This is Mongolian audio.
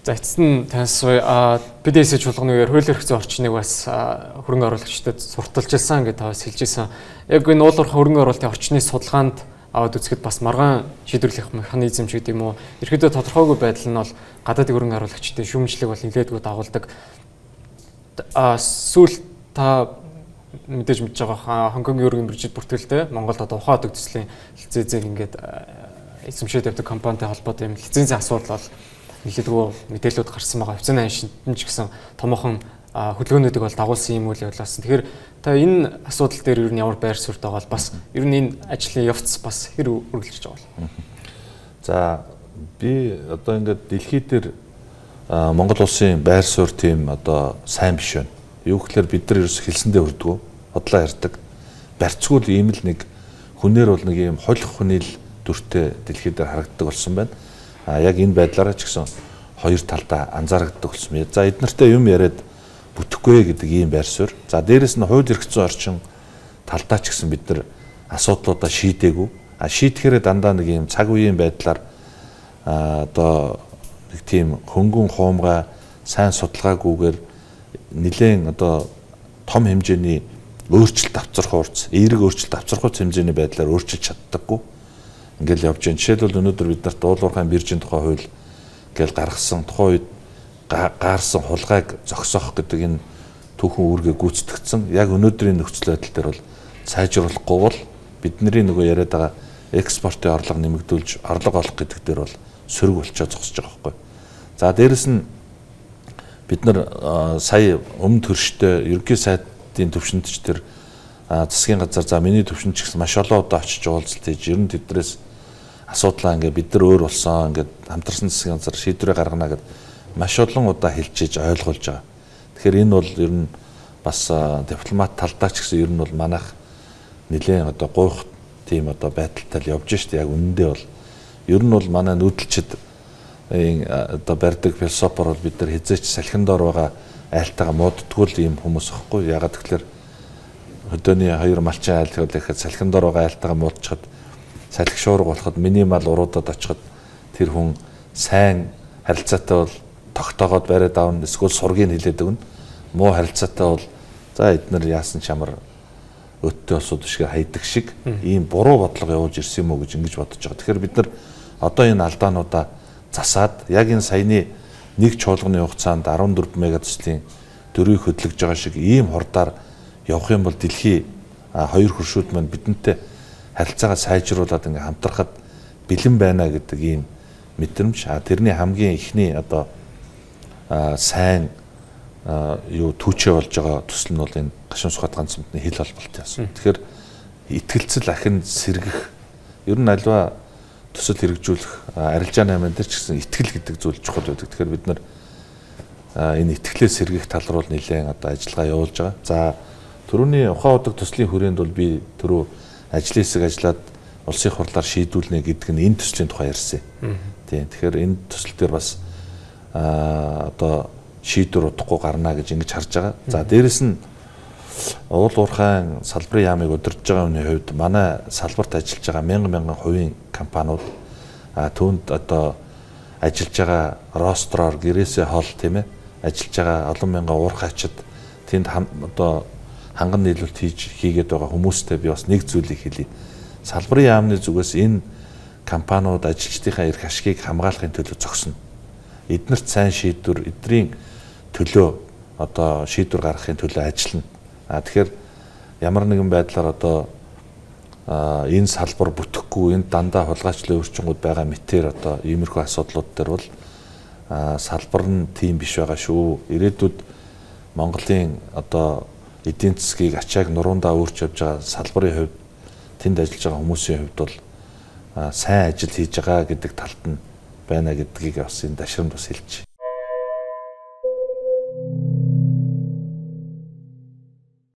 За эцэст нь таньсвэ PDS чуулганы үеэр хууль эрх зүйн орчныг бас хөрөнгө оруулагчдад сурталчилсан гэж та бас хэлж ирсэн. Яг энэ уул уурхай хөрөнгө оруулалтын орчны судалгаанд аваад үзэхэд бас маргаан шийдвэрлэх механизм ч гэдэг юм уу, ерөөдөө тодорхойгүй байдал нь бол гадаадын хөрөнгө оруулагчдын шүүмжлэг бол нэлээдгүй дагуулдаг. Сүүл та мэдээж мэдж байгаа Хонконгийн өргөн биржид бүртгэлтэй Монголд одоо ухаан одог төслийн лицензийг ингээд эзэмшээд явдаг компанитай холбоотой юм лицензийн асуудал бол нэлээдгүй мэдээлэлүүд гарсан байгаа. Хувьцааны аншинд ч гэсэн томоохон хөдөлгөөнүүдийг бол дагуулсан юм үйл явдал болсон. Тэгэхээр та энэ асуудал дээр ер нь ямар байр суурьтай байгаа бол бас ер нь энэ ажлын явц бас хэр үргэлжлэж байгаа бол? За, би одоо ингээд дэлхий дээр Монгол улсын байр суурь тийм одоо сайн биш байна. Юу гэхээр бид нар ерөөс хэлсэндээ хүрдгүү, бодлоо ярьдаг. Барьцгүй л ийм л нэг хүнээр бол нэг ийм холих хүний л дүртэй дэлхий дээр харагддаг болсон байна. А яг энэ байдлаараа ч гэсэн хоёр талдаа анзаарагддаг болсон юм. За, эднэртэй юм яриад бүтэхгүй гэдэг ийм байр суурь. За, дээрэс нь хууль эрх зүйн орчин талдаа ч гэсэн бид нар асуудлуудаа шийдээгүй. А шийдэхээрээ дандаа нэг ийм цаг үеийн байдлаар одоо нэг тийм хөнгөн хуумгай сайн судалгаагүйгээр нэлээд одоо том хэмжээний өөрчлөлт авцрах хурц, эерэг өөрчлөлт авцрах хэмжээний байдлаар өөрчилж чаддаггүй. Ингээл явж байна. Жишээлбэл, өнөөдөр бид нарт уулуурхайн биржийн тухай хууль гээл гаргасан, тухайн үед гаарсан хулгайг зогсоох гэдэг энэ түүхэн үүргээ гүйцэтгэгдсэн. Яг өнөөдрийн нөхцөл байдал дээр бол сайжруулахгүй бол бидний нөгөө яриад байгаа экспортын орлого нэмэгдүүлж орлого олох гэдэг дээр бол сөрөг болчоо зогсож байгаа байхгүй. За, дээрэс нь бид нар сая өмнө төрштэй ерөнхий сайдын төвшөнд ч тэр засгийн газар, за миний төвшөнд ч гэсэн маш олон удаа очиж уулзалт хийж, ер нь тэдрээс асуудлаа ингээ бид нар өөр болсон, ингээд хамтарсан засгийн газар шийдвэрээ гаргана гэд маш олон удаа хэлж иж ойлгуулж байгаа. Тэгэхээр энэ бол ер нь бас дипломат талдаа ч гэсэн ер нь бол манайх нэлээд одоо гуйх тийм одоо байдалтай л явж штэ. Яг үнэндээ бол ер нь бол манай нүүдэлчд одоо барьдаг философор бол бид нар хизээч салхин дор байгаа айлтайгаа мууддаггүй л ийм хүмүүс ихгүй. Ягаад гэвэл хөдөөний хоёр малчин айл гэхэд салхин дор байгаа айлтайгаа муудчихад салхи шуурга болоход миний мал уруудад очиход тэр хүн сайн харилцаатай бол тогтоогоод бариад авна, эсвэл сургийг хилээд өгнө. Муу харилцаатай бол за эднэр яасан чамар өттэй улсууд шиг хайдаг шиг ийм буруу бодлого явуулж ирсэн юм уу гэж ингэж бодож байгаа. Тэгэхээр бид нар одоо энэ алдаануудаа засаад яг энэ саяны нэг чуулганы хугацаанд 14 мега төслийн дөрвийг хөдлөж байгаа шиг ийм хурдаар явах юм бол дэлхий хоёр хөршүүд маань бидэнтэй харилцаагаа сайжруулад ингээ хамтрахад бэлэн байна гэдэг ийм мэдрэмж. А тэрний хамгийн эхний одоо сайн юу түүчээ болж байгаа төсөл нь бол энэ Гашуун Сүхбат ганц амтны хил холболтын асуу. Тэгэхээр итгэлцэл ахин сэргэх, ер нь альва төсөл хэрэгжүүлэх арилжааны амин дээр ч гэсэн итгэл гэдэг зүйл чухал байдаг. Тэгэхээр бид нар энэ итгэлээ сэргэх тал руу нэлээд одоо ажиллагаа явуулж байгаа. За, түрүүний ухаан удаг төслийн хүрээнд бол би түрүү ажлын хэсэг ажиллаад улсын хурлаар шийдүүлнэ гэдэг нь энэ төслийн тухай ярьсан. Тийм. Тэгэхээр энэ төсөл дээр бас одоо шийдвэр удахгүй гарна гэж ингэж харж байгаа. За, дээрэс нь уул уурхайн салбарын яамыг удирдах байгаа хүний хувьд манай салбарт ажиллаж байгаа мянган мянган хувийн компаниуд, түүнд одоо ажиллаж байгаа ростроор гэрээсээ хол, тийм ээ, ажиллаж байгаа олон мянган уурхайчид, тэнд одоо ханган нийлүүлэлт хийгээд байгаа хүмүүстэй би бас нэг зүйлийг хэлье. Салбарын яамны зүгээс энэ компаниуд ажилчдынхаа эрх ашигыг хамгаалахын төлөө зогсно. Эднэрт сайн шийдвэр, эднэрийн төлөө одоо шийдвэр гаргахын төлөө ажиллана. А тэгэхээр ямар нэгэн байдлаар одоо энэ салбар бүтэхгүй, энд дандаа хулгайчлалын өвчнгүүд байгаа мэтэр одоо иймэрхүү асуудлууд дээр бол салбар нь тийм биш байгаа шүү. Ирээдүйд Монголын одоо эдийн засгийг ачааг нуруундаа өөрч явж байгаа салбарын хувьд, тэнд ажиллаж байгаа хүмүүсийн хувьд бол сайн ажил хийж байгаа гэдэг талд нь байна гэдгийг бас энэ дашрамд бас хэлж.